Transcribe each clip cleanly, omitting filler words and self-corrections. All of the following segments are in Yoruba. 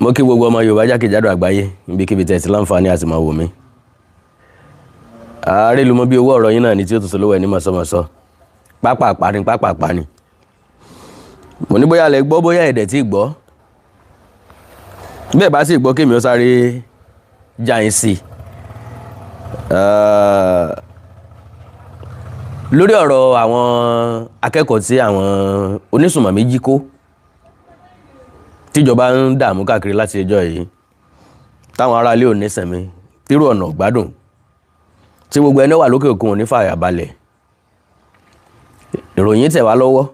Mo kí gbogbo ọmọ Yorùbá jákèjádò àgbáyé níbikíbi tẹ̀ tí láǹfààní àti máa wò mí. Ààrẹ lu mọ bí owó ọ̀rọ̀ yín náà ní tí ó tún sọ lówó ẹ̀ ní mọ̀sọ́mọ̀sọ́, pápápá ni, pápápá ni. Mo ní bóyá lẹ gbọ́, bóyá ẹ̀dẹ̀ tí gbọ́. Bẹ́ẹ̀ bá sì gbọ́, kémi ó sáré já yín sí i lórí ọ̀rọ̀ àwọn akẹ́kọ̀ọ́ tí àwọn onísùnmọ̀mí jí kó, tíjọba ń dààmú káàkiri láti ẹjọ́ yìí, táwọn aráalé ò ní sẹ̀mí, tírú ọ̀nà gbádùn, tí gbogbo ẹni wà lókè òkun ò ní fàyà balẹ̀. Ìròyìn tẹ̀ wá lọ́wọ́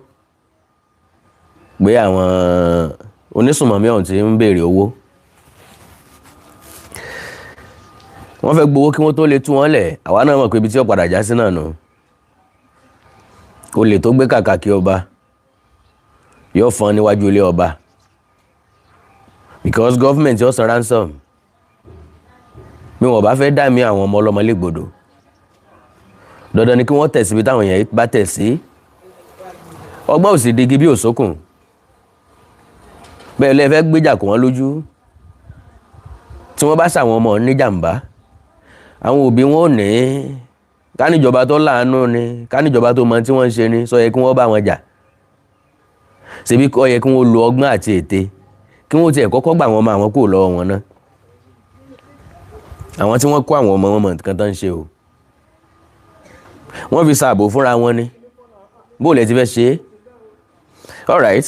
pé àwọn onísùnmọ̀mí ọ̀hún ti ń béèrè owó. Wọ́n fẹ́ gbowó kí wọ́n tó lè tú wọn lẹ̀. Àwa náà mọ̀ pé ibi tí ó padà já sí náà nù. Olè tó gbé kàkà kí ọba yóò fọ́n níwájú ilé ọba, because government yóò san ransom bí wọn bá fẹ́ dá mi àwọn ọmọ ọlọ́mọ légbodò. Dandan ni kí wọ́n tẹ̀ síbi táwọn èèyàn bá tẹ̀ sí. Ọgbọ́n ò sì digi bí òsókùn bẹ́ẹ̀ lẹ́ẹ̀ fẹ́ gbéjà kó wọ́n lójú. Tí wọ́n bá ṣàwọn ọmọ níjàmbá, àwọn òbí wọn ò ní káníjọba tó láàánú ni, káníjọba tó mọ tí wọ́n ń ṣe ni. Sọ yẹ kí wọ́n bá wọn jà, ṣebí ó yẹ kí wọ́n lo ọgbọ́n àti ète, kí wọ́n tiẹ̀ kọ́kọ́ gbà wọ́n mọ àwọn kúrò lọ́wọ́ wọn náà. Àwọn tí wọ́n kó àwọn ọmọ wọn mọ̀ nǹkan tó ń ṣe o. Wọ́n fi ṣààbò fúnra wọn ni. Bó lẹ ti fẹ́ ṣe é? Alright,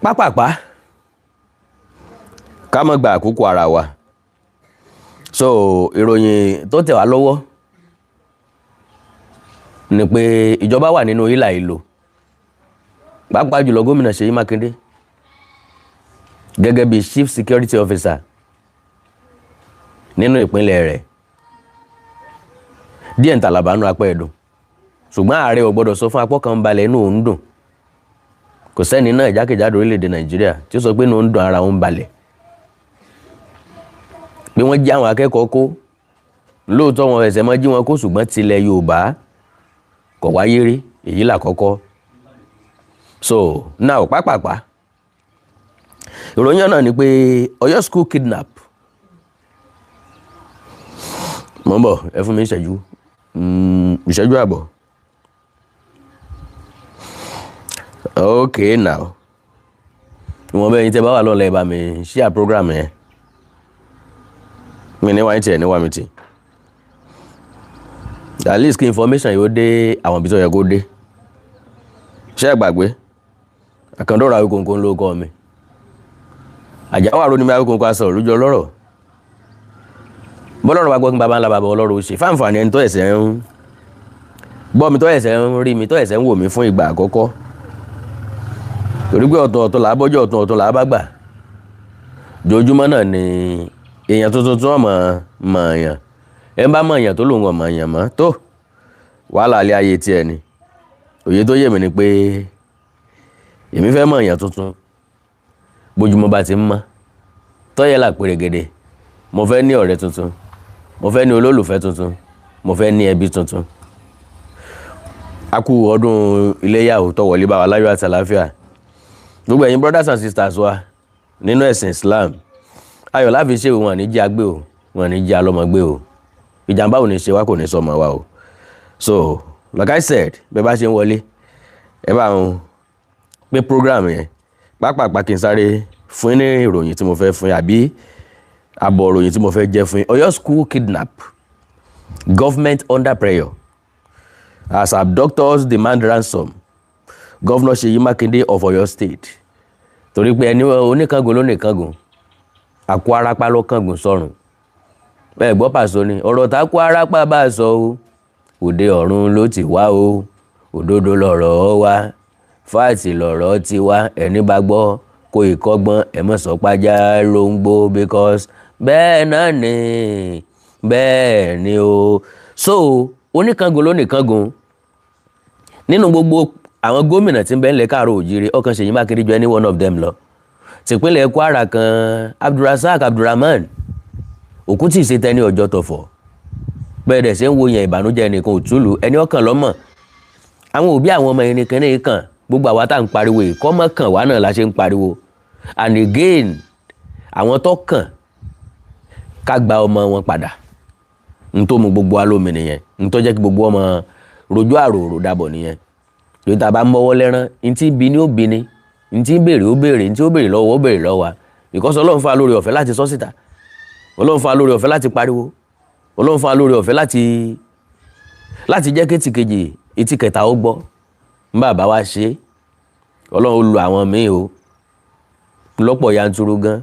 pápápá, ká má gba àkókò ara wa. So ìròyìn tó tẹ̀ wá lọ́wọ́ ni pé ìjọba wà nínú ìlà ìlò, pàápàá jùlọ gómìnà Ṣèyí Mákindé gẹ́gẹ́ bí chief security officer nínú ìpínlẹ̀ rẹ̀. Díẹ̀ ń tàlàbà nù apẹ́ ẹ̀dùn, ṣùgbọ́n ààrẹ ò gbọ́dọ̀ sọ fún apọ́ kan balẹ̀ inú òun dùn. Kò sẹ́ni náà jákèjádò orílẹ̀-èdè Nàìjíríà tí ó sọ pé inú òun dùn, ara òun balẹ̀ pé wọ́n jí àwọn akẹ́kọ̀ọ́ kó. Lóòótọ́, wọn ẹ̀sẹ̀ mọ́ jí wọn kó, ṣùgbọ́n tilẹ̀ Yorùbá kò wáyé rí, èyí làkọ́kọ́. So now, pápápá, ìròyìn náà ni pé Ọ̀yọ́ school kidnap. Mo ń bọ̀, ẹ fún mi ìṣẹ́jú, ìṣẹ́jú àbọ̀. Okay, now, ìwọ̀n bẹ́ẹ̀ yín tẹ́ bá wà lọ́la, ẹ bá mi share program yẹn. Mi ní wáyé tiẹ̀ ní wá mi tì, at least kí information yóò dé àwọn ibi tó yẹ kó dé. Ṣé ẹ gbàgbé Àkàndọ̀rọ̀ Awíkonko ló kọ́ mi? Àjáwá ro ni mi, Awíkonko aṣọ òrùjọ ọlọ́rọ̀. Bọ́lọ́rọ̀ bá gbọ́ kí n bàbá ńlá bàbá ọlọ́rọ̀ ó ṣe fáǹfààní. Ẹni tó ẹ̀sẹ̀ ń gbọ́ mi, tó ẹ̀sẹ̀ ń rí mi, tó ẹ̀sẹ̀ ń wò mí fún ìgbà àkọ́kọ́, torí pé ọ̀tọ̀ ọ̀tọ̀ là á bọ́jọ́, ọ̀tọ̀ ọ̀tọ̀ là á bá gbà. Jojúmọ́ náà ni èèyàn tuntun tí wọ́n mọ̀ mọ̀ èèyàn. Ẹ bá mọ̀ èèyàn tó lòun ọ̀mọ̀ èèyàn mọ́ tó wàhálà alẹ́ ayé tiẹ̀ ni. Òye tó yé mi ni pé èmi fẹ́ mọ̀ èèyàn tuntun bójúmọ́ bá ti ń mọ́ tọ́yẹ̀ là pèrègèdè. Mo fẹ́ ní ọ̀rẹ́ tuntun, mo fẹ́ ní olólùfẹ́ tuntun, mo fẹ́ ní ẹbí tuntun. A kú ọdún iléyá ò tó wọlé bá wa láyọ̀ àti àlàáfíà. Gbogbo ẹ̀yin brothers and sisters wa nínú ẹ̀sìn Islam, ayọ̀ láfi ṣe. Wọn ní jí agbé o, wọn ní jí alọ́mọgbé o. Ìjàmbá ò ní ṣe wá, kò ní sọmọ wa o. So like I said, bẹ́ẹ̀ bá ṣe ń wọlé, ẹ bá ń pín program yẹn pápápá, kí n sáré fún yín ní ìròyìn tí mo fẹ́ fún yín, àbí àbọ̀ ìròyìn tí mo fẹ́ jẹ́ fún yín. Ọ̀yọ́ school kidnap: government under pressure as abductors demand ransom. Governor Ṣèyí Mákindé of Ọ̀yọ́ State, torí pé ẹni oníkángun ló nìkángun, àkó arápá ló kángun sọ̀rùn. Bẹ́ẹ̀ gbọ́ pàṣọ ni ọ̀rọ̀ tá kó arápá bá sọ o, òde ọ̀run ló ti wá o. Òdodo lọ̀rọ̀ wa, fáàtì lọ̀rọ̀ ti wá. Ẹni bá gbọ́ kó ìkọ́gbọ́n ẹ̀ mọ̀ sọ́pájá ló ń gbó, because bẹ́ẹ̀ náà ni, bẹ́ẹ̀ ni o. So oníkángun ló nìkángun nínú gbogbo àwọn gómìnà tí ń bẹ ńlẹ̀ káàró òjìrè. Ọkàn Ṣèyí Mákindé ju any one of them lọ. Tìpínlẹ̀ Kwara kan, Abdulrasaq Abdulrahman, òkú tí ì ṣe tẹni ọjọ́ tọ̀fọ̀. Bẹ́ẹ̀ dẹ̀ ṣe ń wo yẹn, ìbànújẹ́ nìkan òtúlù ẹni ọkàn lọ́mọ̀. Àwọn òbí àwọn ọmọ yẹn nìkan ní kàn. Gbogbo àwa tá à ń pariwo ìkọ́mọ́ kàn wá náà la ṣe ń pariwo. And again, àwọn tó kàn ká gba ọmọ wọn padà. N tó mu gbogbo wa lómi nìyẹn, n tó jẹ́ kí gbogbo ọmọ rojú àròrò dàbọ̀ nìyẹn. Yóò tá a bá mọ́wọ́ lẹ́rán, n tí bí ni ó bí ni, n tí béèrè ó béèrè, n tí ó béèrè lọ́wọ́ ó béèrè lọ́wọ́ wa, because Ọlọ́run fún wa lórí ọ̀fẹ́ láti sọ síta, Ọlọ́run fún wa lórí ọ̀fẹ́ láti pariwo, Ọlọ́run fún wa lórí ọ̀fẹ́ láti jẹ́ kétì kejì, etí kẹta ó gbọ́. Ń bàbá wa ṣe, Ọlọ́run ó lu àwọn míì o lọ́pọ̀ yanturu gan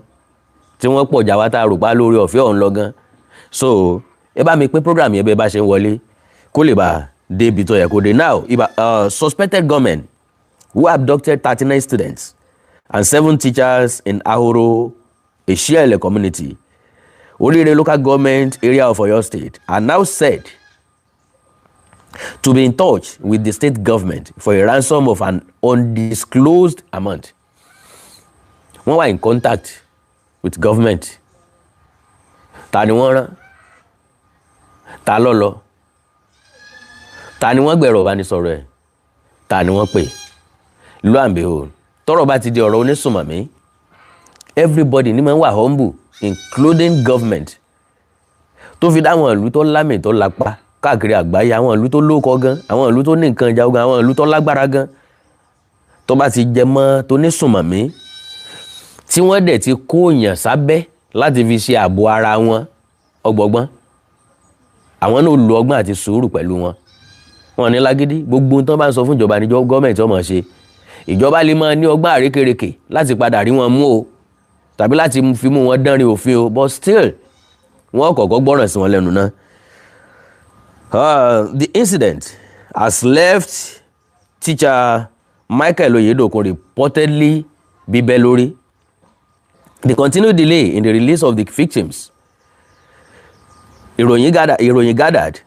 tí wọ́n pọ̀ jà wá tá a rò pa lórí ọ̀fẹ́ ọ̀hún lọ gan. So ẹ bá mi pín program yẹn bẹ́ẹ̀ bá ṣe ń wọlé, kó lè bá débi tó yẹ kó dé. Now, ibà suspected gunmen who abducted 39 students and seven teachers in Ahoro Esiele community, Orire Local Government Area of Oyo State, are now said to be in touch with the state government for a ransom of an undisclosed amount. Wọ́n wà in contact with government. Ta ni wọ́n rán? Ta ló lọ? Ta ni wọ́n gbẹ̀rọ̀ ìbánisọ̀rọ̀ ẹ̀? Ta ni wọ́n pè? Lo and behold, tọ́rọ̀ bá ti di ọ̀rọ̀ onísùnmọ̀mí, everybody ní máa ń wà humble, including government, tó fi dáwọn ìlú tó lámì tó lápá káàkiri àgbáyé, àwọn ìlú tó lóko gan, àwọn ìlú tó ní nǹkan ìjà ogun, àwọn ìlú tó lágbára gan. Tó bá ti jẹ mọ́ tó ní sùnmọ̀mí, tí wọ́n dẹ̀ ti kó èèyàn sábẹ́ láti fi ṣe ààbò ara wọn, ọgbọ̀gbọ́n àwọn náà lo ọgbọ́n àti sùúrù pẹ̀lú wọn. Wọn ní lágídí. Gbogbo ohun tó bá ń sọ fún ìjọba níjọ gọ́ọ̀mẹ̀ntì ọmọ ṣe. Ìjọba lè máa ní ọgbọ́n àrékèrèkè láti padà rí wọn mú o, tàbí láti fi mú wọn dánrin òfin o, but still wọ́n kọ́kọ́ gbọ́ràn sí wọn lẹ́nu náà. The incident has left teacher Michael Oyedokun reportedly bíbẹ́ lórí. The continued delay in the release of the victims, ìròyìn gathered,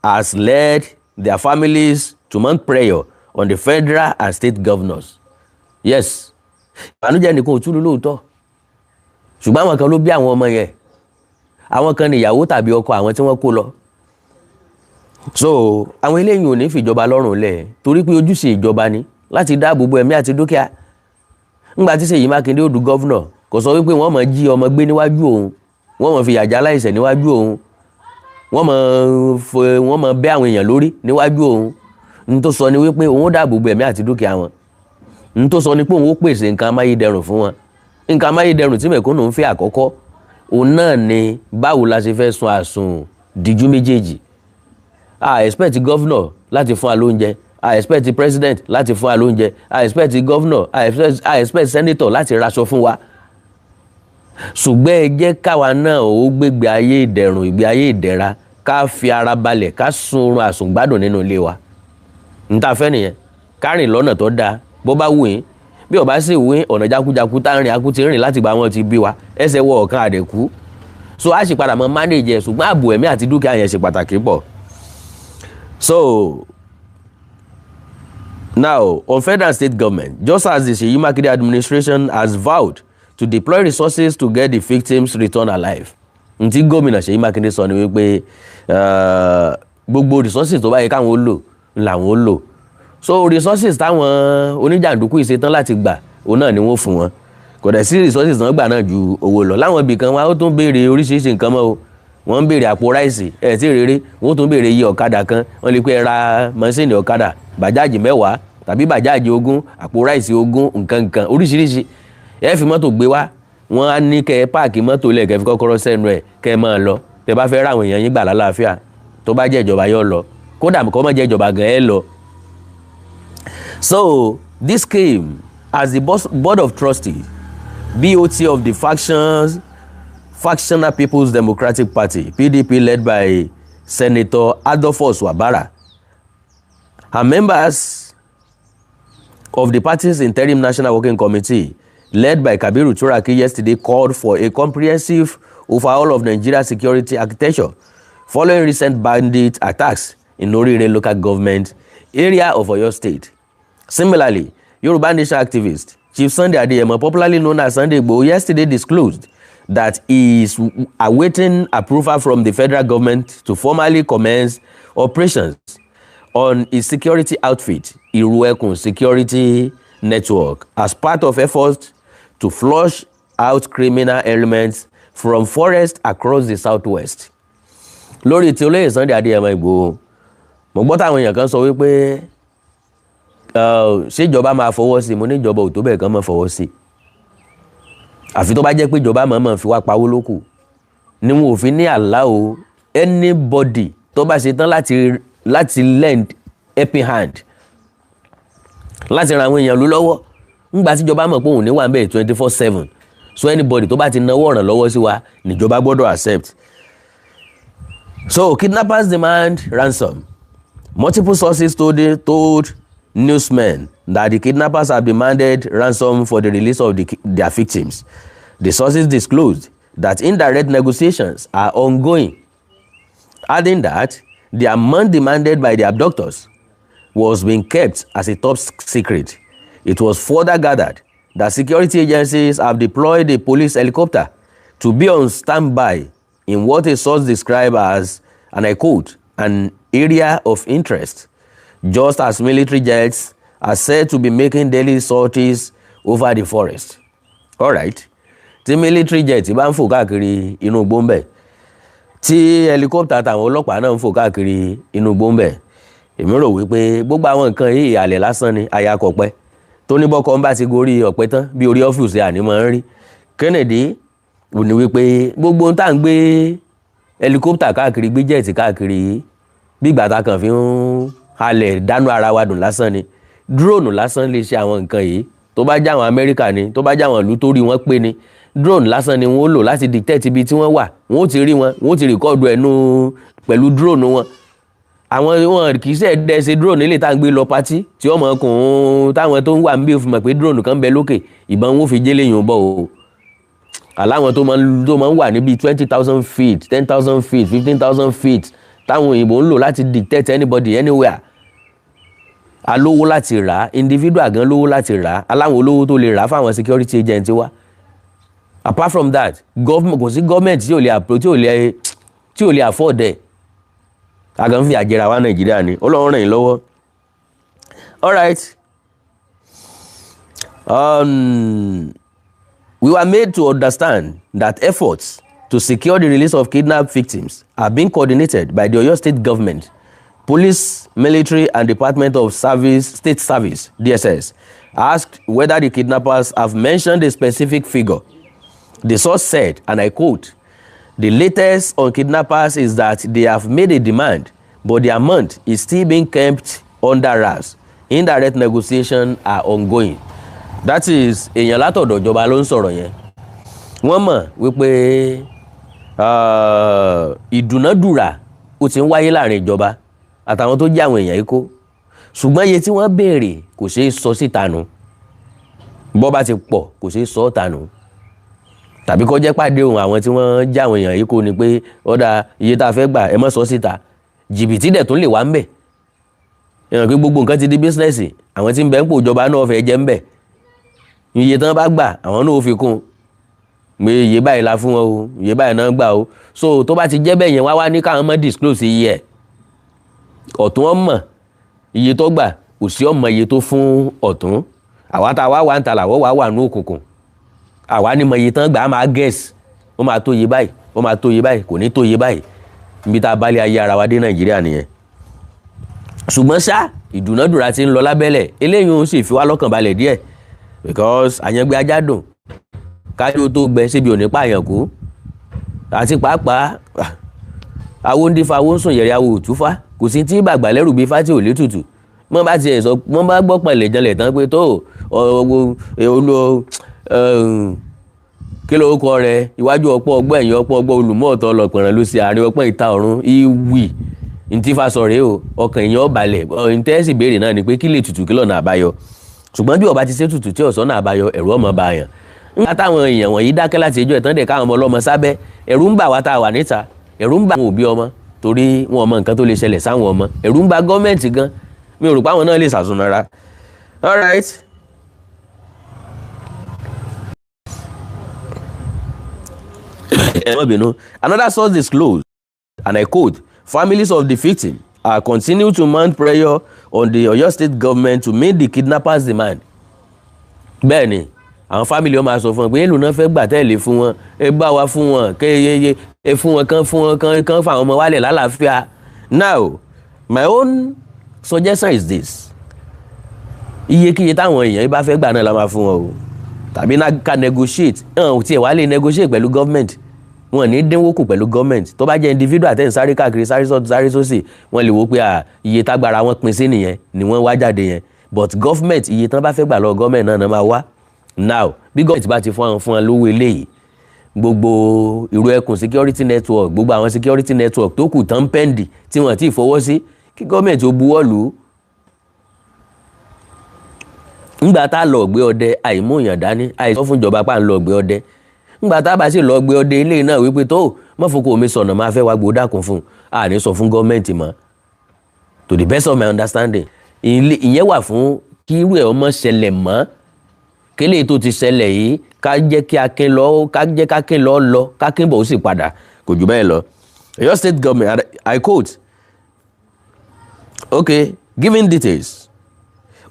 has led their families to mount pressure on the federal and state governors. Yes, ìbànújẹ́ nìkan ò túlù lóòótọ́, ṣùgbọ́n àwọn kan ló bí àwọn ọmọ yẹn, àwọn kan níyàwó tàbí ọkọ àwọn tí wọ́n kó lọ. So àwọn eléyìí ò ní fìjọba lọ́rùn lẹ̀, torí pé ojúṣe ìjọba ni láti dáàbò bo ẹ̀mí àti dúkìá. Ńgbà tí Ṣèyí Mákindé ó du governor, kò sọ wípé wọ́n máa jí ọmọ gbé níwájú òun, wọ́n máa fi yàjà aláìṣẹ̀ níwájú òun, wọ́n máa bẹ́ àwọn èèyàn lórí níwájú òun. N tó sọ ni wípé òun ó dáàbò bo ẹ̀mí àti dúkìá wọn. N tó sọ ni pé òun ó pèsè nǹkan amáyédẹrùn fún wọn. Nǹkan amáyédẹrùn tí mẹ̀kúnnù ń fẹ́ àkọ́kọ́, òun náà ni báwo la ṣe fẹ́ sun àsùn díjú méjèèjì. A expect governor láti fún wa lóúnjẹ, a expect president láti fún wa lóúnjẹ, a expect governor, a expect senator láti raṣọ fún wa, ṣùgbọ́n ẹ jẹ́ káwa náà ó gbégbé ayé ìdẹ̀rùn, ìgbé ayé ìdẹ̀ra, ká fi ara balẹ̀, ká sun oorun àsùngbádùn nínú ilé wa. N ta fẹ́ nìyẹn. Ká rìn lọ́nà tó dáa bó bá wù yín, bí ó bá sì wù yín, ọ̀nà jákújákú tá ń rìn akú ti rìn láti gba wọn ti bí wa, ẹsẹ̀ wọ ọ̀kan àdẹ̀kú, so a sì padà mọ manage ẹ̀, ṣùgbọ́n ààbò ẹ̀mí àti dúkìá yẹn ṣe pàtàkì pọ̀. So now, on federal and state government, just as the Seyi Makinde administration has vowed to deploy resources to get the victims returned alive. Ntí gómìnà Ṣèyí Mákindé sọ ni wípé gbogbo resources tó bá yẹ káwọn ó lò làwọn ó lò. So resources táwọn oníjàǹdùkú yìí ṣetán láti gbà, òun náà ni wọ́n fún wọn. Kò dẹ̀ sí resources náà gbà náà ju owó lọ. Láwọn ibì kan wọn ó tún béèrè oríṣiríṣi nǹkan mọ́ o. Wọ́n ń béèrè àpò ráìsì ẹ̀ tí rere, wọ́n tún béèrè iye ọ̀kadà kan. Wọ́n lè pé ẹ ra mọ́ṣíìnì ọ̀kadà bàjáàjì 10 tàbí bàjáàjì 20, àpò ráìsì 20, nǹkan nǹkan oríṣiríṣi. Ẹ fi mọ́tò gbé wá, wọ́n á ní kẹ́ ẹ park mọ́tò lẹ̀, kẹ́ fi kọ́kọ́rọ́ sẹ́nu ẹ̀, kẹ́ ẹ máa lọ. Tẹ́ bá fẹ́ ráwọn èèyàn yín gbà lálàáfíà, tó bá jẹ́ ìjọba yóò lọ, kódà kó má jẹ́ ìjọba gan ẹ lọ. So this came as the board of trustees, BOT, of the factional People's Democratic Party, PDP, led by Senator Adolphus Wabara and members of the party's interim National Working Committee led by Kabiru Turaki, yesterday called for a comprehensive overhaul of Nigeria's security architecture following recent bandit attacks in Orire Local Government Area of Oyo State. Similarly, Yoruba Nation activist Chief Sunday Adeyemo, popularly known as Sunday Igboho, yesterday disclosed that he is awaiting approval from the federal government to formally commence operations on his security outfit, Iruekun Security Network, as part of efforts to flush out criminal elements from forests across the southwest. Lórí ti olóyè Sunday Adéyẹmọ Ìgbòho, mo gbọ́ táwọn èèyàn kan sọ wípé ṣéjọba máa fọwọ́ sí i. Mo ní ìjọba ò tó bẹ́ẹ̀ kan máa fọwọ́ sí i, àfi tó bá jẹ́ pé ìjọba mọ̀ọ́mọ̀ fi wá pawó lókù ni wọn ò fi ní allow anybody tó bá ṣe tán láti lend helping hand, láti ran àwọn èèyàn lú lọ́wọ́. Ńgbà tíjọba mọ̀ pé òun ní wà ń bẹ̀ 24/7, so anybody tó bá ti náwó ọ̀ràn lọ́wọ́ sí wa níjọba gbọ́dọ̀ accept. So kidnappers demand ransom. Multiple sources told newsmen that the kidnappers have demanded ransom for the release of their victims. The sources disclosed that indirect negotiations are ongoing, adding that the amount demanded by the abductors was being kept as a top secret. It was further gathered that security agencies have deployed a police helicopter to be on standby in what a source described as, and I quote, "an area of interest," just as military jets are said to be making daily sorties over the forest. Alright, tí military jet bá ń fò káàkiri inú igbó ń bẹ̀, tí helicopter tàwọn ọlọ́pàá náà ń fò káàkiri inú igbó ń bẹ̀, èmi rò wípé gbogbo àwọn nǹkan yìí àlẹ̀ lásán ni. Àyàkọ̀pẹ́ tó ní bọ́kọ ń bá ti gorí ọ̀pẹ tán bí orí ọ́fíìsì àní máa ń rí. Kennedy ò ní wípé gbogbo ohun tá à ń gbé helicopter káàkiri, gbé jet káàkiri yìí, bí ìgbà tá a kàn fi ń halẹ̀ dánú ara wa dùn lásán ni. Drone lásán lè ṣe àwọn nǹkan yìí. Tó bá jẹ́ àwọn Amẹ́ríkà ni, tó bá jẹ́ àwọn ìlú tó rí wọn pé ni, drone lásán ni wọ́n lò láti detect ibi tí wọ́n wà. Wọ́n ó ti rí wọn, wọ́n ó ti record ẹnu pẹ̀lú drone wọn. Àwọn wọn kì í ṣe ẹ̀dẹ́ ṣe drone nílé tá à ń gbé lọ party tí ọmọ kùn ún táwọn tó ń wà níbí òfin mọ̀ pé drone kan bẹ lókè, ìbọn wọn ò fi jélé yùn bọ̀ o. Àláwọn tó máa ń wà níbi 20,000 feet, 10,000 feet, 15,000 feet, táwọn òyìnbó ń lò láti detect anybody anywhere. Alówó láti rà á, individual gan lówó láti rà á, aláwọn olówó tó lè rà á fáwọn security agent wa. Apart from that, government, kò sí government tí ò lè tí ò lè afford ẹ̀. A kàn ń fi àjẹrà wa Nàìjíríà ni. Ọlọ́run ràn yín lọ́wọ́. Alright, we were made to understand that efforts to secure the release of kidnapped victims are being coordinated by the Oyo State government, police, military and Department of Service, State Service, DSS. Asked whether the kidnappers have mentioned a specific figure, the source said, and I quote, "The latest on kidnappers is that they have made a demand, but the amount is still being kept under wraps. Indirect negotiations are ongoing." That is, èèyàn látọ̀dọ̀ ìjọba ló ń sọ̀rọ̀ yẹn. Wọ́n mọ̀ wípé ìdúnàdúrà ó ti ń wáyé láàrin ìjọba àtàwọn tó jẹ́ àwọn èèyàn yìí kó, ṣùgbọ́n iye tí wọ́n béèrè kò ṣeé sọ síta nù. Bọ́ bá ti pọ̀, kò ṣeé sọ ọ́ ta nù, tàbí kó jẹ́ pàdé òun àwọn tí wọ́n já àwọn èèyàn yìí kó ni pé ọ̀dà iye tá a fẹ́ gbà, ẹ má sọ síta. Jìbìtì dẹ̀ tún lè wá ń bẹ̀. Ìyẹn pé gbogbo nǹkan ti di business. Àwọn tí ń bẹ ń pò ìjọba náà fẹ́ jẹ́ ń bẹ̀. Iye tán bá gbà, àwọn náà ó fi kún pé iye báyìí la fún wọn o, iye báyìí náà gbà o. So tó bá ti jẹ́ bẹ́ẹ̀ yẹn, wá wá ní káwọn má disclose iye ẹ̀. Ọ̀tún ọmọ iye tó gbà, òsì ọmọ iye tó fún ọ̀tún. Àwa tá a wá wà ń ta làwọ̀ wá wà ní òkùnkùn, àwa ní mọ iye tán gbà, á máa guess, ó máa tó iye báyìí, ó máa tó iye báyìí, kò ní tó iye báyìí. Níbi tá a bá lé ayé ara wa dé Nàìjíríà nìyẹn. Ṣùgbọ́n ṣá, ìdúnàdúrà ti ń lọ lábẹ́lẹ̀. Eléyìí ó sì fi wá lọ́kàn balẹ̀ díẹ̀, because àyàngbé ajá dùn kájú tó gbẹ síbi òní pààyàn kú. Àti pàápàá, awo ń dífá, awo ń sùn yẹ̀rẹ̀, awo òtúfá. Kò sí tí bàgbà lẹ́rù bíi fátì ò létùtù. Wọ́n bá tiẹ̀ sọ, wọ́n bá gbọ́ pọ̀nlẹ̀ janlẹ̀ tán pé tó olú kí ló kọ rẹ, iwájú ọ̀pọ̀ ọgbọ́n, ẹ̀yìn ọ̀pọ̀ ọgbọ́n, olùmọ̀ ọ̀tọ̀ ọlọ́pẹ̀rẹ̀ ló ṣe àárín ọpọ́n ìta ọ̀run ìwì ntí fa sọ rèé o. Ọkàn èèyàn balẹ̀. Ntẹ́sì béèrè náà ni pé kí lè tutù, kí lọ́nà àbáyọ? Ṣùgbọ́n bí ọba ti ṣe tutù tí ọ̀sán náà àbáyọ, ẹ̀rù ọmọ bá yàn. Nígbà táwọn èèyàn wọ̀nyí dákẹ́ láti ẹjọ́ ìtàn dẹ̀ káwọn ọmọ ọlọ́mọ sábẹ́, ẹ̀rù ń bà wá tá a wà níta. Ẹ̀rù ń bà àwọn òbí ọmọ torí wọn mọ nǹkan tó lè ṣẹlẹ̀ sáwọn ọmọ. Ẹ̀rù ń bà gọ́ọ̀mẹ̀ntì gan. Mi ò rò pé àwọn náà lè ṣàtúnra. All right. Ẹ má bínú. Another source disclosed, and I quote, "Families of the victim are continue to mount pressure on the Oyo State government to meet the kidnappers' demand." Bẹ́ẹ̀ni, Àwọn family wọn máa sọ fún wọn pé èlò náà fẹ́ gbà tẹ́lẹ̀ fún wọn, ẹ bá wa fún wọn, kẹ́ ẹ fún wọn, kán fún wọn, kán fún àwọn ọmọ wálẹ̀ lálàáfíà. Now, my own suggestion is this: iyekíye táwọn èèyàn bá fẹ́ gbà náà la máa fún wọn o, tàbí ká negotiate. Hàn ò tiẹ̀ wá lè negotiate pẹ̀lú government, wọn ní dínwó kù pẹ̀lú government. Tó bá jẹ́ individual tẹ́ ń sáré káàkiri, sáré sọ́tún, sáré sósì, wọ́n lè wò pé à iye tágbára wọn pín sí nìyẹn ni wọ́n wá jáde yẹn. But government, iye tán bá fẹ́ gbà lọ́wọ́ government náà náà máa wá. Now, bí government bá ti fún wọn lówó eléyìí, gbogbo ìró ẹkùn security network, gbogbo àwọn security network tó kù tán pend tí wọ́n ti fọwọ́ sí, kí government ó buwọ́ lù ú. Ńgbà tá a lọ gbé ọdẹ, àìmúyàn dání, àìsọ fún ìjọba pa ń lọ gbé ọdẹ. Ńgbà tá a bá sì lọ gbé ọdẹ ilé náà wípé tó mọ́fokò mi sọ̀nà máa fẹ́ wá gbó dákun fún un, àní sọ fún gọ́ọ̀mẹ̀ntì mọ́. To the best of my understanding, ìyẹn wà fún kí irú ẹ̀ ọmọ ṣẹlẹ̀ mọ́. Kélé tó ti ṣẹlẹ̀ yìí, ká jẹ́ kí akin lọ, ká jẹ́ kákin lọ lọ, kákin bọ̀ ó sì padà, kò jù bẹ́ẹ̀ lọ. Ọ̀yọ́ State government, I quote, okay, giving details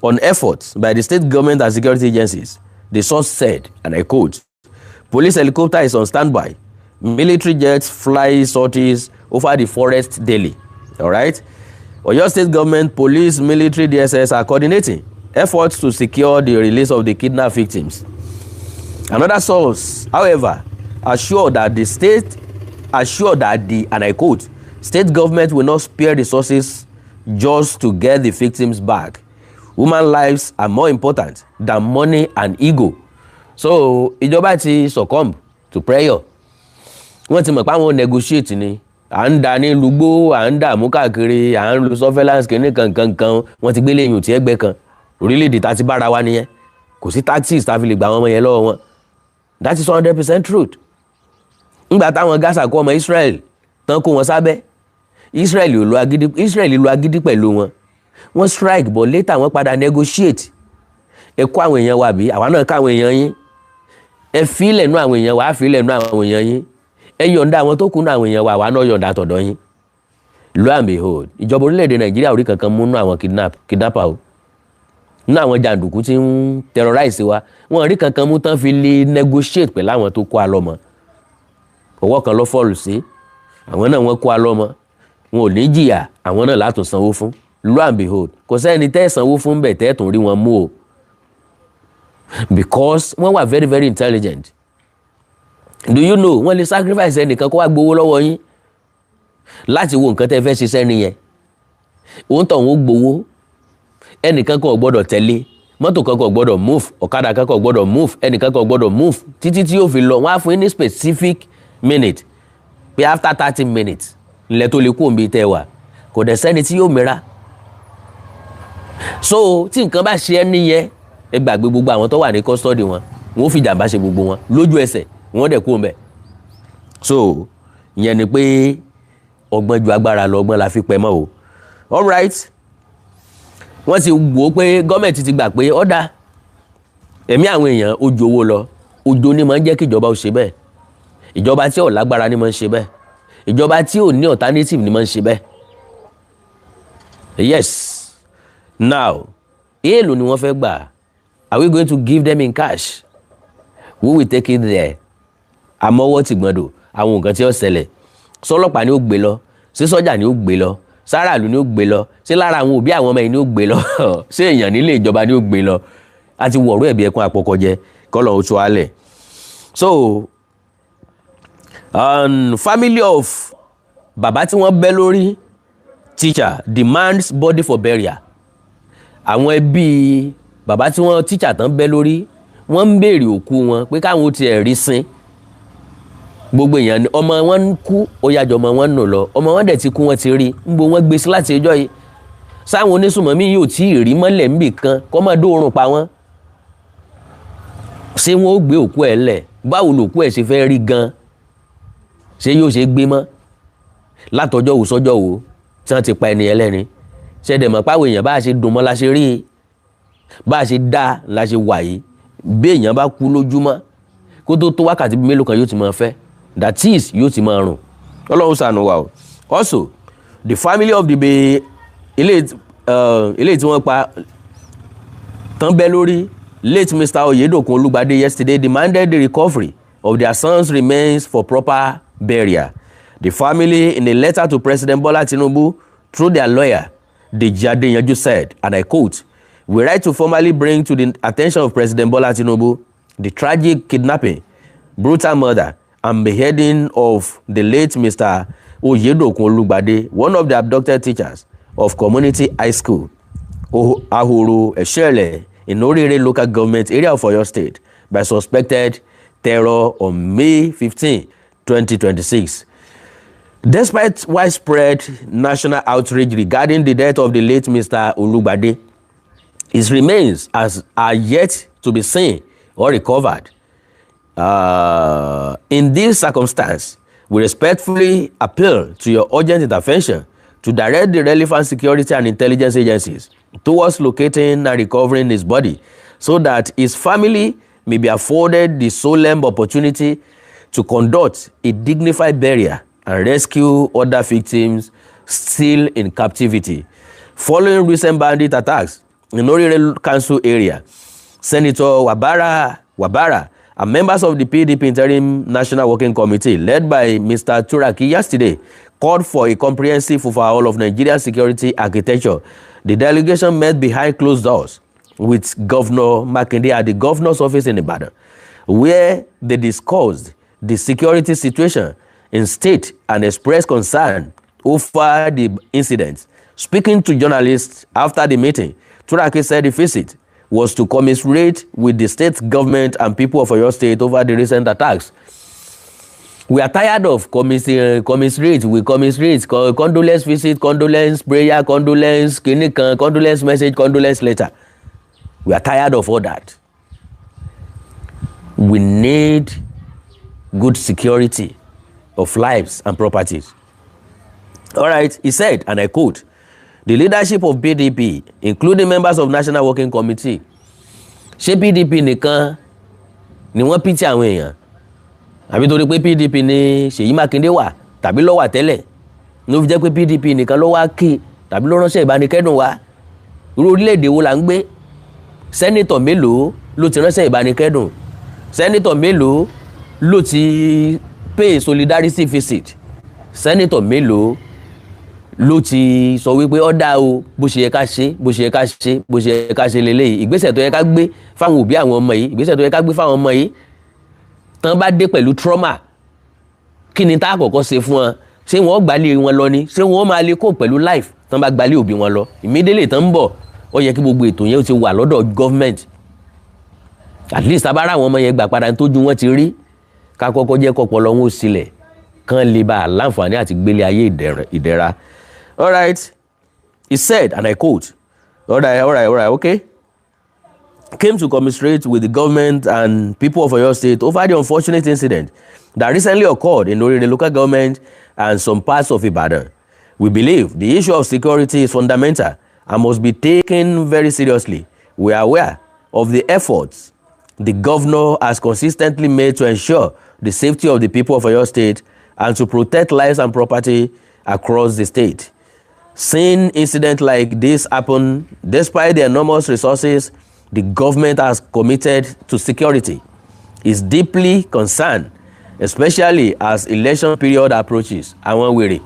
on efforts by the state government and security agencies, the source said, and I quote, "Police helicopter is on standby. Military jets fly sorties over the forest daily." All right. Oyo State government, police, military, DSS are coordinating efforts to secure the release of the kidnapped victims. Another source, however, assured that the, and I quote, "state government will not spare resources just to get the victims back. Human lives are more important than money and ego." So ìjọba ti succumb to pressure. Wọ́n ti mọ̀ pé àwọn negotiate ni à ń da ní lùgbó, à ń dààmú káàkiri, à ń lu surveillance kìíní kankankan. Wọ́n ti gbélé yùn tí ẹgbẹ́ kan orílẹ̀-èdè tá a ti bára wa nìyẹn. Kò sí tactics tá a fi lè gba àwọn ọmọ yẹn lọ́wọ́ wọn. That is 100% truth. Ńgbà táwọn Gaza kó ọmọ Israel tán, kó wọn sábẹ́, Israel ò lo agídí, Israel lo agídí pẹ̀lú wọn. Wọ́n strike, but later wọ́n padà negotiate. Ẹ kó àwọn èèyàn wa bí àwa náà ká àwọn èèyàn yín, ẹ fílẹ̀ nú àwọn èèyàn wa, á fílẹ̀ nú àwọn èèyàn yín, ẹ yọ̀ǹda àwọn tó kù nú àwọn èèyàn wa, àwa náà yọ̀ǹda tọ̀dọ̀ yín. Lo and behold, ìjọba orílẹ̀-èdè Nàìjíríà orí kankan mú nú àwọn kidnapper o, nínú àwọn jàǹdùkú tí ń terrorize wa, wọn rí kankan mú tán fi lè negotiate pẹ̀lú àwọn tó kó a lọ́mọ. Ọwọ́ kan ló fall sí àwọn náà, wọ́n kó a lọ́mọ, wọn ò ní jìyà, àwọn náà látún sanwó fún. Lo and behold, kò sẹ́ni tẹ́ sanwó fún bẹ̀ tẹ́ tún rí wọn mú o, because wọ́n wà very, very intelligent. Do you know wọ́n lè sacrifice ẹnìkan kó wá gbowó lọ́wọ́ yín láti wo nǹkan tẹ́ fẹ́ ṣiṣẹ́ nìyẹn? Òun tó ń gbowó, ẹnìkan kan ò gbọ́dọ̀ tẹ̀lé, mọ́tò kan kò gbọ́dọ̀ move, ọ̀kadà kan kò gbọ́dọ̀ move, ẹnìkan kan ò gbọ́dọ̀ move títí tí yóò fi lọ. Wọ́n á fún yín ní specific minute pé after 30 minutes ilẹ̀ tó lè kú òǹbí tẹ́ wà. Kò dẹ̀ sẹ́ni tí yóò mìíràn. So tí nǹkan bá ṣe ẹ́ níyẹn, ẹ gbàgbé gbogbo àwọn tó wà ní custody wọn, wọn ò fi jàǹbá ṣe gbogbo wọn lójú ẹsẹ̀, wọn dẹ̀ kú òǹbẹ̀. So ìyẹn ni pé ọgbọ́n ju agbára lọ, ọgbọ́n la fi pẹ́ mọ́ o. All right, wọ́n ti wò ó pé gọ́ọ̀mẹ̀ntì ti gbà pé ọ̀dà ẹ̀mí àwọn èèyàn ó ju owó lọ. Ojo ni máa ń jẹ́ kí ìjọba ó ṣe bẹ́ẹ̀. Ìjọba tí ò lágbára ni máa ń ṣe bẹ́ẹ̀. Ìjọba tí ò ní alternative ni máa ń ṣe bẹ́ẹ̀. Yes. Now, èèlò ni wọ́n fẹ́ gbà? Are we going to give them in cash? We will take it there. Àmọ́wọ́ ti gbọ́dọ̀ àwọn nǹkan tí ó ṣẹlẹ̀, sọlọ́pàá ni ó gbé lọ, sí sọ́jà ni ó gbé lọ, sáràlú ni ó gbé lọ, sí lára àwọn òbí àwọn ọmọ yìí ni ó gbé lọ, sí èèyàn nílé ìjọba ni ó gbé lọ? Àti wọ̀rọ̀ ẹ̀bí ẹkún àpọ̀kọ̀jẹ kọ́lọ̀ ó tó alẹ̀. So family of bàbá tí wọ́n bẹ́ lórí, teacher, demands body for burial. Àwọn ẹbí bàbá tí wọ́n teacher tán bẹ́ lórí, wọ́n ń béèrè òkú wọn pé káwọn ó tiẹ̀ rí sin. Gbogbo èèyàn ni ọmọ wọn ń kú, ó yájọ ọmọ wọn nù lọ. Ọmọ wọn dẹ̀ ti kú, wọn ti rí ń bo wọn gbé sí láti ẹjọ́ yìí. Sáwọn onísùnmọ̀mí yóò tí ì rí mọ́lẹ̀ níbì kan kọ́ máa dóorùn pa wọ́n. Ṣé wọn ó gbé òkú ẹ̀ lẹ̀? Báwo lòkú ẹ̀ ṣe fẹ́ rí gan? Ṣé yóò ṣe gbé mọ́ látọjọ́ wo sọ́jọ́ wo tí wọ́n ti pa ẹni ẹlẹ́ni? Ṣẹ̀dẹ̀ mọ̀ páwọn èèyàn bá a ṣe dùn mọ́ la ṣe rí, bá a ṣe dá la ṣe wà yìí. Bí èèyàn bá kú lójúmọ́, kó tó tó wákàtí mélòó kan, yóò ti máa fẹ́, that is, yóò ti máa rùn. Ọlọ́run ṣàánú wa o. Also, the family of the ilé tí wọ́n pa tán bẹ́ lórí. late Mr. Oyedokun Olugbade, yesterday demanded the recovery of their son's remains for proper burial. The family, in a letter to President Bola Tinubu through their lawyer, Deji Adeyanju, said, and I quote, "We write to formally bring to the attention of President Bola Tinubu the tragic kidnapping, brutal murder, and beheading of the late Mr. Oyedokun Olugbade, one of the abducted teachers of Community High School, Ahoro Eshele, in Orire Local Government Area of Oyo State, by suspected terror on May 15, 2026. Despite widespread national outrage regarding the death of the late Mr. Olugbade, his remains are yet to be seen or recovered. In this circumstance, we respectfully appeal to your urgent intervention to direct the relevant security and intelligence agencies towards locating and recovering his body so that his family may be afforded the solemn opportunity to conduct a dignified burial and rescue other victims still in captivity." Following recent bandit attacks in Orire Council area, Senator Wabara and members of the PDP Interim National Working Committee, led by Mr. Turaki, yesterday called for a comprehensive overhaul of Nigeria's security architecture. The delegation met behind closed doors with Governor Makinde at the governor's office in Ibadan, where they discussed the security situation in state and expressed concern over the incident. Speaking to journalists after the meeting, Turaki said the visit was to commiserate with the state government and people of Oyo State over the recent attacks. We are tired of commiserate, we commiserate, condolence visit, condolence prayer, condolence kinikan, condolence message, condolence letter. We are tired of all that. We need good security of lives and properties. All right, he said, and I quote, "The leadership of PDP, including members of National Working Committee," ṣé PDP nìkan ni wọ́n pity àwọn èèyàn, àbí torí pé PDP ni Ṣèyí Mákindé wà tàbí ló wà tẹ́lẹ̀ ló fi jẹ́ pé PDP nìkan ló wá kí tàbí ló ránṣẹ́ ìbánikẹ́dùn wá? Irú orílẹ̀-èdè wo là ń gbé? Senator mélòó ló ti ránṣẹ́ ìbánikẹ́dùn? Senator mélòó ló ti pay solidarity visit? Senator mélòó ló ti sọ wípé ó dáa o, bó ṣe yẹ ká ṣe, bó ṣe yẹ ká ṣe, bó ṣe yẹ ká ṣe lélẹ́yìí, ìgbésẹ̀ tó yẹ ká gbé fáwọn òbí àwọn ọmọ yìí, ìgbésẹ̀ tó yẹ ká gbé fáwọn ọmọ yìí tán bá dé pẹ̀lú trauma, kí ni tá a kọ́kọ́ ṣe fún wọn? Ṣé wọ́n gbalé wọn lọ ni? Ṣé wọ́n máa lè kó pẹ̀lú life tán bá gbalé òbí wọn lọ immediately tán ń bọ̀? Ó yẹ kí gbogbo ètò yẹn ó ti wà lọ́dọ̀ government. At least abára àwọn ọmọ yẹn gbà padà, tójú wọn ti rí, ká kọ́kọ́ jẹ́ kọ́pọlọ wọn ó sílẹ̀ kán lè bá a láǹfààní àti gbélé ayé ìdẹ̀ra. All right, he said, and I quote, All right, okay, "Came to commiserate with the government and people of Oyo State over the unfortunate incident that recently occurred in Orire Local Government and some parts of Ibadan. We believe the issue of security is fundamental and must be taken very seriously. We are aware of the efforts the governor has consistently made to ensure the safety of the people of Oyo State and to protect lives and property across the state. Seeing incidents like this happen despite the enormous resources the government has committed to security is deeply concerned, especially as election period approaches." Àwọn wèrè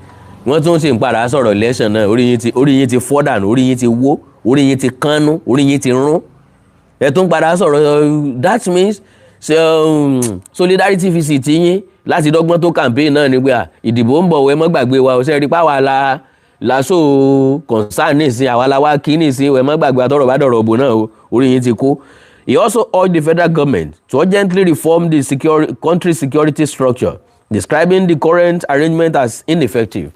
wọ́n tún sì ń padà sọ̀rọ̀ election náà. Orí yín ti fọ́ dànù, orí yín ti wó, orí yín ti kánú, orí yín ti rún. Ẹ tún padà sọ̀rọ̀. That means ṣe solidarity visit yín láti dọ́gbọ́n tó campaign náà ni pé à ìdìbò ń bọ̀, ẹ mọ́ gbàgbé wa. Ó ṣe rí pàwọ́ la laso concern nísìn, àwa la wá kí nísìn, ẹ mọ́ gbàgbé àtọ̀rọ̀ bá dọ̀rọ̀ òbò náà o. Orí yín ti kó. He also urged the federal government to urgently reform the country security structure, describing the current arrangement as ineffective.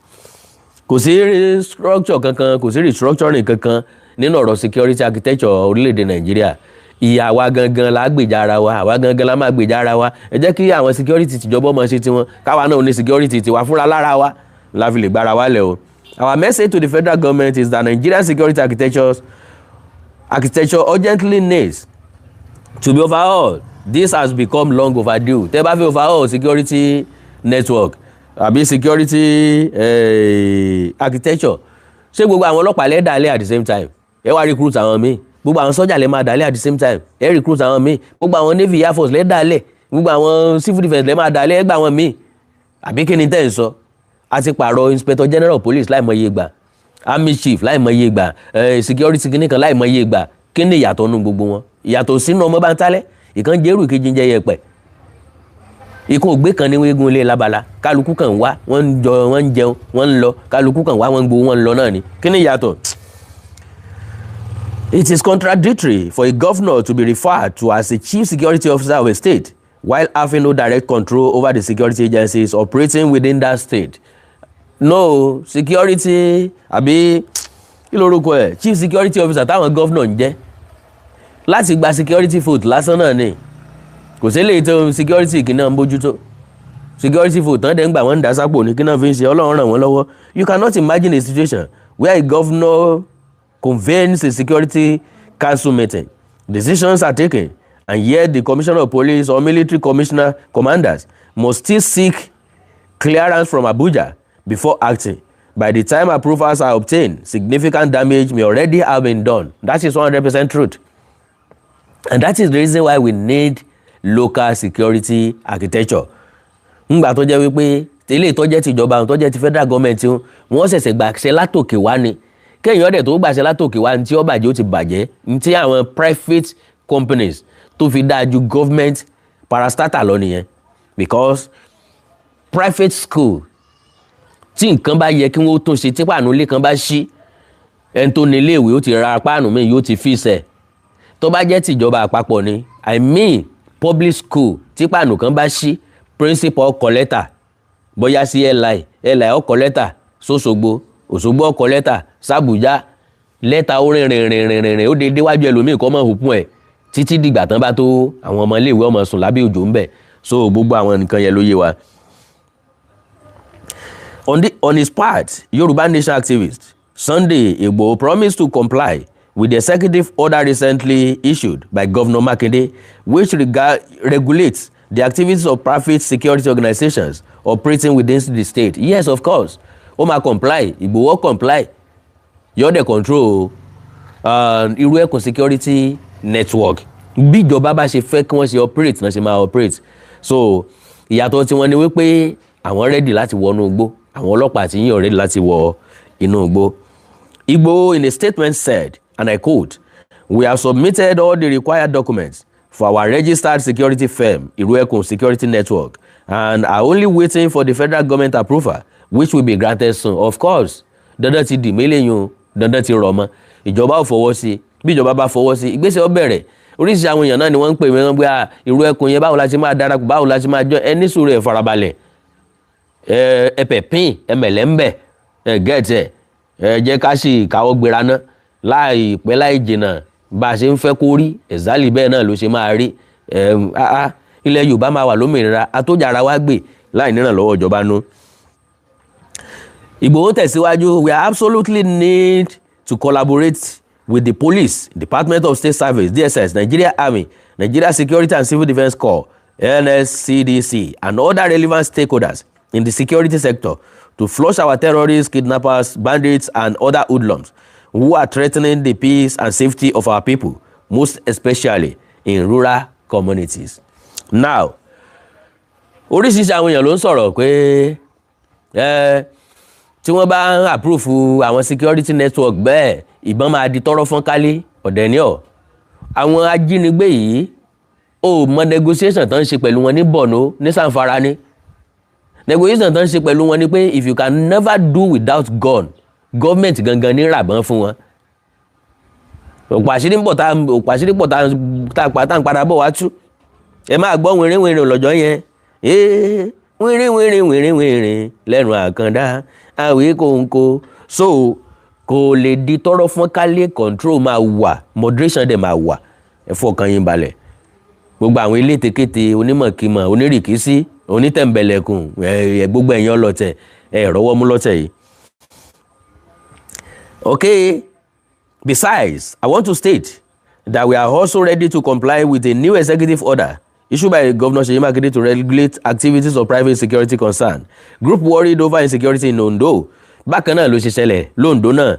Kò sí structure kankan, kò sí restructuring kankan nínú ọ̀rọ̀ security architecture orílẹ̀-èdè Nàìjíríà. Ìyà wa gangan la gbèjà ara wa, àwa gangan la máa gbèjà ara wa. Ẹ jẹ́ kí àwọn security tìjọba ọmọ ṣe tiwọn, káwa náà ní security tiwa fúnra lára wa la fi lè gbára wa lẹ̀ o. "Our message to the federal government is that Nigerian security architecture urgently needs to be overhauled. This has become long overdue." Tẹ́ bá fẹ́ overhaul security network àbí security architecture, ṣé gbogbo àwọn ọlọ́pàá lẹ́dàálẹ̀ at the same time? Ẹ wá recruit àwọn míì, Gbogbo àwọn sọ́jà lè máa dálẹ̀. At the same time, ẹ recruit àwọn míì. Gbogbo àwọn navy, air force lè dálẹ̀, gbogbo àwọn civil defence lè máa dálẹ̀, ẹ gbà àwọn míì. Àbí kí ni tẹ́ ń sọ? A ti pààrọ̀ Inspector General Police láìmọye ìgbà, army chief láìmọye ìgbà, security kìíní kan láìmọye ìgbà. Kí ni ìyàtọ̀ nù gbogbo wọn? Ìyàtọ̀ sínú ọmọ bá ń tálẹ̀, ìkan jẹ́rù, ìkejì ń jẹ́ yẹpẹ̀. Ikú ògbé kan ní wégun ilé labala. Kálukú kan wá, wọ́n ń jọ, wọ́n ń jẹun, wọ́n ń lọ. Kálukú kan wá, wọ́n ń gbowó, wọ́n ń lọ náà ni. Kí ni ìyàtọ̀? It is contradictory for a governor to be referred to as a chief security officer of a state while having no direct control over the security agencies operating within that state. No security, àbí kí lorúkọ ẹ̀, chief security officer táwọn governor ń jẹ́ láti gba security vote lásán náà ni. Kò sí eléyìí tó security kì náà ń bójútó. Security vote tán dẹ̀ ń gbà, wọ́n ń dá sápò ní kí náà fi ń ṣe. Ọlọ́run ràn wọ́n lọ́wọ́. You cannot imagine a situation where a governor convenes a security council meeting, decisions are taken, and yet the commissioner of police or military commissioner commanders must still seek clearance from Abuja before acting. By the time approvals are obtained, significant damage may already have been done. That is 100% truth. And that is the reason why we need local security architecture. Ńgbà tó jẹ́ wípé ilé ìtọ́jẹ́ tìjọba, àwọn tó jẹ́ ti federal government, wọ́n ṣẹ̀ṣẹ̀ gbàṣẹ látòkè wá ni. Kéèyàn dẹ̀ tó gbàṣẹ látòkè wá, ní tí ó bàjẹ́, ó ti bàjẹ́. Ní tí àwọn private companies tó fi dáa ju government parastatal lọ nìyẹn, because private school, tí nǹkan bá yẹ kí wọ́n tún ṣe, tí páànù ilé kan bá ṣí, ẹni tó ní iléèwé ó ti ra páànù míì, yóò ti fix ẹ̀. Tó bá jẹ́ tìjọba àpapọ̀ ni, I mean public school, tí páànù kan bá ṣí, principal kọ lẹ́tà bóyá sí LI, LI ó kọ lẹ́tà sóṣogbo, Òṣogbo ó kọ lẹ́tà sàbújá. Lẹ́tà ó rìn rìn rìn rìn rìn rìn, ó dé déwájú ẹlòmíì kọ́ mọ̀ òpin ẹ̀ títí dìgbà tán bá tó. Àwọn ọmọ iléèwé ọmọ sùn lábẹ́ òjò ń bẹ̀. So gbogbo àwọn nǹkan yẹn ló yé wa. On his part, Yoruba Nation activist Sunday Igboho promised to comply with the executive order recently issued by Governor Makinde, which regulates the activities of private security organizations operating within the state. Yes, of course, ó máa comply. Igboho comply, yóò dẹ̀ control Irú Ẹkùn Security Network. Bí ìjọba bá ṣe fẹ́ kí wọ́n ṣe operate náà ṣe máa operate. So ìyàtọ̀ tiwọn ni wípé àwọn ready láti wọnú igbó, àwọn ọlọ́pàá àti yíyan ready láti wọ inú igbó. Igboho in a statement said, and I quote, "We have submitted all the required documents for our registered security firm, Iruekun Security Network, and are only waiting for the federal government approval, which will be granted soon." Of course, dandan ti dì mílíọ̀nù, dandan ti rọ̀ mọ́. Ìjọba ò fọwọ́ sí i. Bí ìjọba bá fọwọ́ sí i, ìgbésẹ̀ ó bẹ̀rẹ̀. Oríṣiríṣi àwọn èèyàn náà ni wọ́n ń pè mí, wọ́n gbé irú ẹkùn yẹn, báwo la ṣe máa darapọ̀, báwo la ṣe máa jọ. Ẹ ní sùúrù, ẹ farabalẹ̀, ẹ ẹ pẹ̀pín, ẹ mẹ̀lẹ́ ń bẹ̀, ẹ gẹ̀ẹ́tẹ̀, ẹ jẹ́ ká sì káwọ́ gbéra ná. Láìpẹ́ láì jìnnà, bá a ṣe ń fẹ́ kó rí ẹ̀zálì, bẹ́ẹ̀ náà ló ṣe máa rí. Ẹ ilẹ̀ Yorùbá máa wà lómìnira, atójàra wa gbè láì nírànlọ́wọ́ ìjọba nú. Ìgbòho tẹ̀síwájú, "We absolutely need to collaborate with the police, Department of State Service, DSS, Nigeria Army, Nigeria Security and Civil Defence Corps, NSCDC, and other relevant stakeholders in the security sector to flush our terrorists, kidnappers, bandits, and other hoodlums who are threatening the peace and safety of our people, most especially in rural communities." Now, oríṣiríṣi àwọn èèyàn ló ń sọ̀rọ̀ pé ẹ tí wọ́n bá ń approve àwọn security network bẹ́ẹ̀, ìbọn máa di tọ́rọ́ fọ́n kálé ọ̀dẹ̀ ní ọ̀. Àwọn ajínigbé yìí, ó mọ negotiation tó ń ṣe pẹ̀lú wọn ní Borno, ní Zamfara ní. Negotiation tó ń ṣe pẹ̀lú wọn ni pé if you can never do without gun, government gangan ní ràbọ̀n fún wọn. Òpó àṣírí ń bọ̀ tá, òpó àṣírí pọ̀ tá tá tá ń padà bọ̀ wá tú. Ẹ máa gbọ́ wìnrín wìnrín lọ́jọ́ yẹn, ee wìnrín wìnrín wìnrín wìnrín lẹ́nu àkàndá àwí kòńkò. So kò lè di tọ́rọ́ fún kálé. Control máa wà, moderation dẹ̀ máa wà. Ẹ fọkàn yín balẹ̀. Gbogbo àwọn elétekéte, onímọ̀kímọ̀, onírìkísí, onítẹ̀m̀bẹ̀lẹ̀kùn, ẹ gbogbo ẹ̀yàn ọlọ́tẹ̀, ẹ rọ́wọ́ mú lọ́tẹ̀ yìí. Okay, besides, I want to state that we are also ready to comply with a new executive order issued by Governor Seyi Makinde to regulate activities of private security concern. Group worried over insecurity in Ondo. Bákan náà ló ṣe ṣẹlẹ̀ lóńdó náà.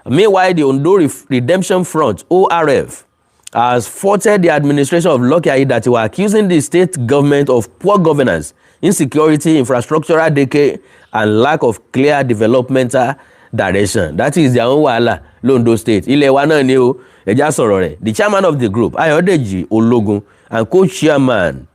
Meanwhile, the Ondo Redemption Front, ORF, has faulted the administration of Lucky Aiyedatiwa, accusing the state government of poor governance, insecurity, infrastructural decay, and lack of clear developmental direction. That is their own wahala l'Ondo State. Ilẹ̀ wa náà ni o, ẹja sọ̀rọ̀ rẹ̀. The chairman of the group, Ayodeji Ologun, and co-chairman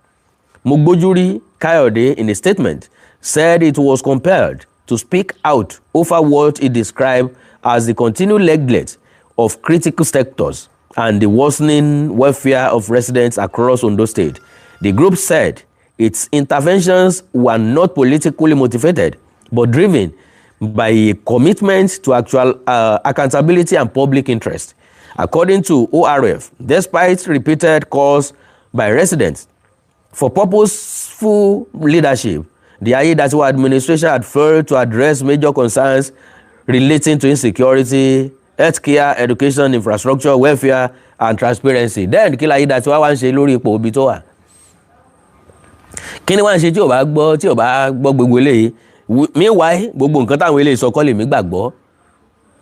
Mogbojuri Kayode, in a statement, said it was compelled to speak out over what he described as the continued neglect of critical sectors and the worsening welfare of residents across Ondo State. The group said its interventions were not politically motivated but driven by a commitment to actual accountability and public interest. According to ORF, despite repeated calls by residents for purposeful leadership, the Aiyedatiwa administration had failed to address major concerns relating to insecurity, healthcare, education, infrastructure, welfare, and transparency. Then kí l'Aiyedatiwa wá ń ṣe lórí ipò ibi tó wà? Kí ni wá ń ṣe tí ò bá gbọ́ gbogbo eléyìí? Meanwhile, gbogbo nǹkan táwọn eléyìí sọ kọ́ lèmi gbàgbọ́.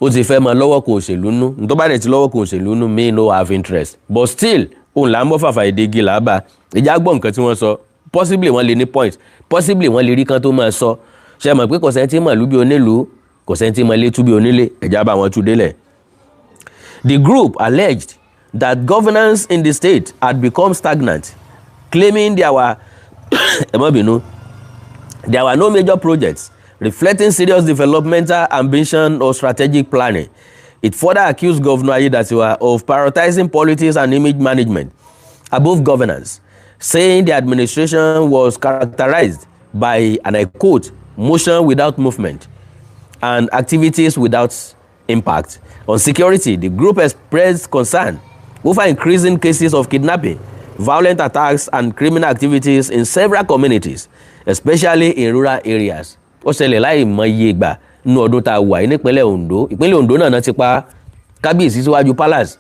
Ó ti fẹ́ mọ lọ́wọ́ kò òṣèlú nú. Tó bá dẹ̀ ti lọ́wọ́ kò òṣèlú nú, me no have interest. But still, òun là ń bọ́ fàfà èdè igi là á bá. Ìjà gbọ́ nǹkan tí wọ́n sọ. Possibly wọ́n lè ní point. Possibly wọ́n lè rí kan tó máa sọ. Ṣé mọ̀ pé kò sẹ́ni tí mọ̀lú bí onílùú, kò sẹ́ni tí mọ̀ létú bí onílé, ẹ̀já bá wọn tú délẹ̀. The group alleged that governance in the state had become stagnant, claiming there were, ẹ má bínú, there were no major projects reflecting serious developmental ambition or strategic planning. It further accused Governor Aiyedatiwa of prioritizing politics and image management above governance, saying the administration was characterized by, and I quote, "motion without movement" and activities without impact. On security, the group expressed concern over increasing cases of kidnapping, violent attacks, and criminal activities in several communities, especially in rural areas. Ó ṣẹlẹ̀ láì mọ iye ìgbà nínú ọdún tá a wà yìí nípínlẹ̀ Ondo. Ìpínlẹ̀ Ondo náà ti pa kábíyèsí síwájú palace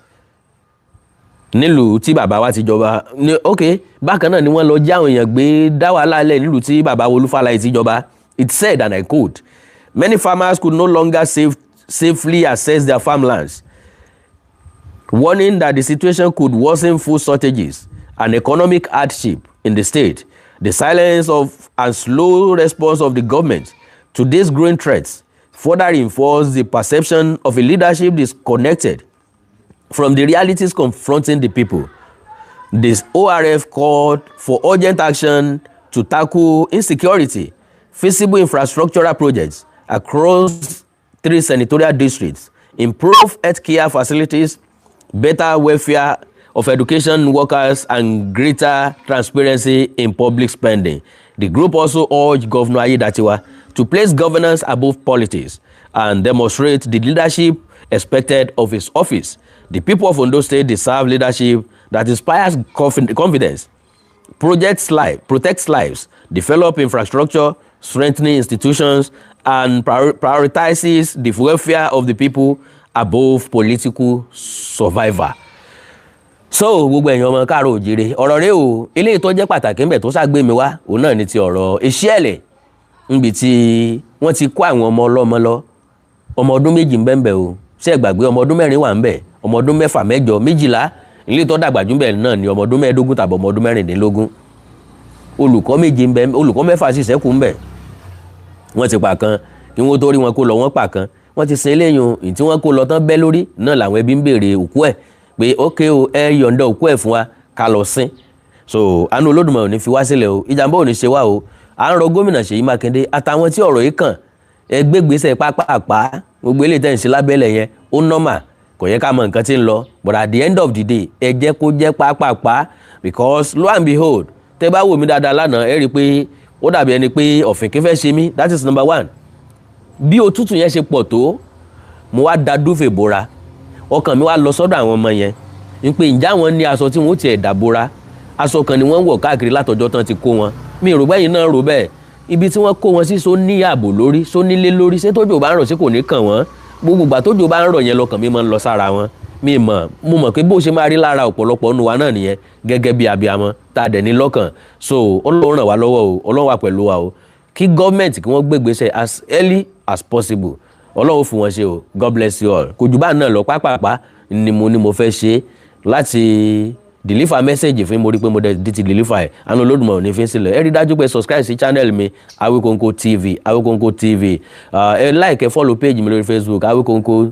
nílùú tí bàbá wa ti jọba ní. Ok, bákan náà ni wọ́n lọ já àwọn èèyàn gbé, dá wàhálà lẹ̀ nílùú tí bàbá Olú Fálaè ti jọba. It said, and I quote, "Many farmers could no longer safely access their farmlands," warning that the situation could worsen food shortages and economic hardship in the state. The silence of and slow response of the government to these growing threats further reinforced the perception of a leadership disconnected from the realities confronting the people. This ORF called for urgent action to tackle insecurity, feasible infrastructural projects across three senatorial districts, improve healthcare facilities, better welfare of education workers, and greater transparency in public spending. The group also urged Governor Aiyedatiwa to place governance above politics and demonstrate the leadership expected of his office. The people of Ondo State deserve leadership that inspires confidence, protects lives, develop infrastructure, strengthening institutions, and prioritizes the welfare of the people above political survival. So gbogbo ẹ̀yin ọmọ káàárọ̀ òjìrè, ọ̀rọ̀ rẹ o. Eléyìí tó jẹ́ pàtàkì ńbẹ̀ tó ṣàgbé mi wá, òun náà ni ti ọ̀rọ̀ Ẹsiẹlẹ, níbi tí wọ́n ti kó àwọn ọmọ ọlọ́mọ lọ. Ọmọ ọdún 2 ń bẹ́ẹ̀ o, ṣé ẹ gbàgbé? Ọmọ ọdún 4 wà ń bẹ̀, ọmọ ọdún 6, 8, 12. Ilé tó dàgbà jù bẹ́ẹ̀ náà ni ọmọ ọdún 15 tàbí ọmọ ọdún 16. Olùkọ́ 7 ń bẹ, olùkọ́ 6 sì ṣẹ́kù ń bẹ̀. Wọ́n ti pa kan kí wọ́n tó rí wọn kó lọ. Wọ́n pa kan, wọ́n ti sin eléyìí. Ìyí tí wọ́n kó lọ tán bẹ́ lórí náà làwọn ẹbí ń béèrè òkú ẹ̀ pé ókè o, ẹ yọ̀ǹda òkú ẹ̀ fún wa ká lọ sin. So àánú Olódùmarè ò ní fi wá sílẹ̀ o, ìjàmbá ò ní ṣe wá o. À ń rọ gómìnà Ṣèyí Mákindé àtàwọn tí ọ̀rọ̀ yìí kàn, ẹ gbé gbèsè pápápá. Gbogbo eléyìí tẹ̀ ń ṣe lábẹ́lẹ̀ yẹn, ó normal, kò yẹ ká mọ nǹkan tí ń lọ, but at the end of the day, ẹ jẹ́ kó jẹ́ pápápá, because lo and behold, tẹ́ bá wò mí dáadáa lánàá, ẹ rí i pé ó dàbí ẹni pé ọ̀fìnkì fẹ́ ṣe mí. That is number one. Bí òtútù yẹn ṣe pọ̀ tó, mo wá da duvet bora. Ọkàn mi wá lọ sọ́dọ̀ àwọn ọmọ yẹn ń pé ǹjẹ́ àwọn ní aṣọ tí wọ́n ó tiẹ̀ dà bora? Aṣọ kan ni wọ́n ń wọ̀ káàkiri látọjọ́ tán ti kó wọn. Mi rò bẹ́yìn náà rò bẹ́ẹ̀. Ibi tí wọ́n kó wọn sí, só ní ààbò lórí, só nílé lórí, ṣé tójò bá ń rọ̀ sí kò ní kàn wọ́n? Gbogbo ìgbà tójò bá ń rọ̀ yẹn, lọkàn mi máa ń lọ sára wọn. Mi mọ̀, mo mọ̀ pé bó ṣe máa rí lára ọ̀pọ̀lọpọ̀ nu wa náà nìyẹn, gẹ́gẹ́ bí abiyamọ tá a dẹ̀ ní lọ́kàn. So Ọlọ́run ràn wá lọ́wọ́ o, Ọlọ́run wà pẹ̀lú wa o. Kí gọ́ọ̀mẹ̀ntì kí wọ́n gbégbèsè as early as possible. Ọlọ́run fún wọn ṣe o. God bless you all. Kò jù bá náà lọ. Pápápá ni mo ní mo fẹ́ ṣe láti deliver message fún. Mo rí pé mo dẹ̀ ti deliver ẹ̀. Àánú Olódùmarè ò ní fi sílẹ̀. Ẹ rí dájú pé subscribe sí channel mi, Awikonko TV, Awikonko TV. Ẹ like, ẹ follow page mi lórí Facebook, Awikonko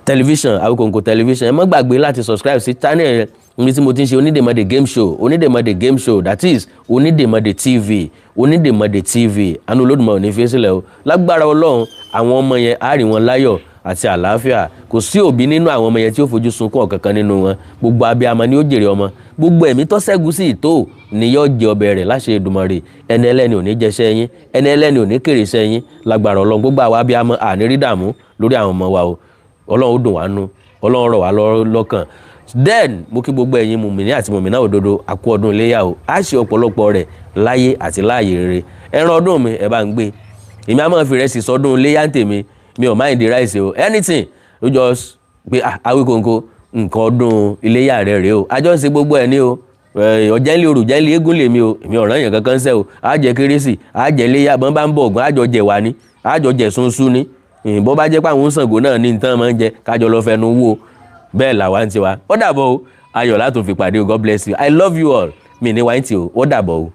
Television, Awikonko Television. Ẹ má gbàgbé láti subscribe sí channel mi tí mo ti ń ṣe Onídèmọdè game show, Onídèmọdè game show, that is Onídèmọdè TV, Onídèmọdè TV. Àánú Olódùmarè ò ní fi sílẹ̀ o. Lágbára Ọlọ́run, àwọn ọmọ yẹn á rí wọn láyọ̀ àti àlàáfíà. Kò sí òbí nínú àwọn ọmọ yẹn tí ó fojú sunkún ọ̀kankan nínú wọn. Gbogbo abiyamọ ni ó jèrè ọmọ. Gbogbo ẹ̀mí tó ṣẹ́gun sí ìtò ni yóò jẹ ọbẹ̀ rẹ̀ láṣẹ Èdùmàrè. Ẹni ẹlẹ́ni ò ní jẹṣẹ́ yín, ẹni ẹlẹ́ni ò ní kéré iṣẹ́ yín. Lágbára Ọlọ́run, gbogbo àwa abiyamọ àní rí dààmú lórí àwọn ọmọ wa o. Ọlọ́run ó dùn wá nú, Ọlọ́run rọ̀ wá lọ́kàn. Then mo kí gbogbo ẹ̀yin mùmìnì àti mùmìnà òdodo, àkú ọdún iléyà o. Á ṣe ọ̀pọ̀lọpọ̀ rẹ̀ láyé àti láàyè rere. Ẹran ọdún mi, ẹ bá ń gbé. Èmi á máa fi ìrẹsì sọdún iléyà ń tèmi. Mi ò mind rice o, anything ó just pé, ah, Awíkonko, nǹkan ọdún iléyà rẹ̀ rèé o. Àjọ ń ṣe gbogbo ẹ̀ ní o. Ọ̀jẹ̀ńlẹ̀ orò jẹ́ńlẹ̀ eégún lèmi o. Èmi ọ̀ràn yẹn kankan sẹ́ o. Á jẹ Kérésì, á jẹ iléyà, bọ́n bá ń bọ̀ ọ̀gbọ́n, á jọ jẹ wá ní, á jọ jẹ sunsun ní. Bó bá jẹ́ pé àwọn Ṣàngó náà ní nǹkan máa ń jẹ, kájọ lọ fẹnu wò. Bẹ́ẹ̀ làwa ń tiwa. Ó dàbọ̀ o, ayọ̀ látò fi pàdé o. God bless you, I love you all. Mi ní wáyé tí o. Ó dàbọ̀ o.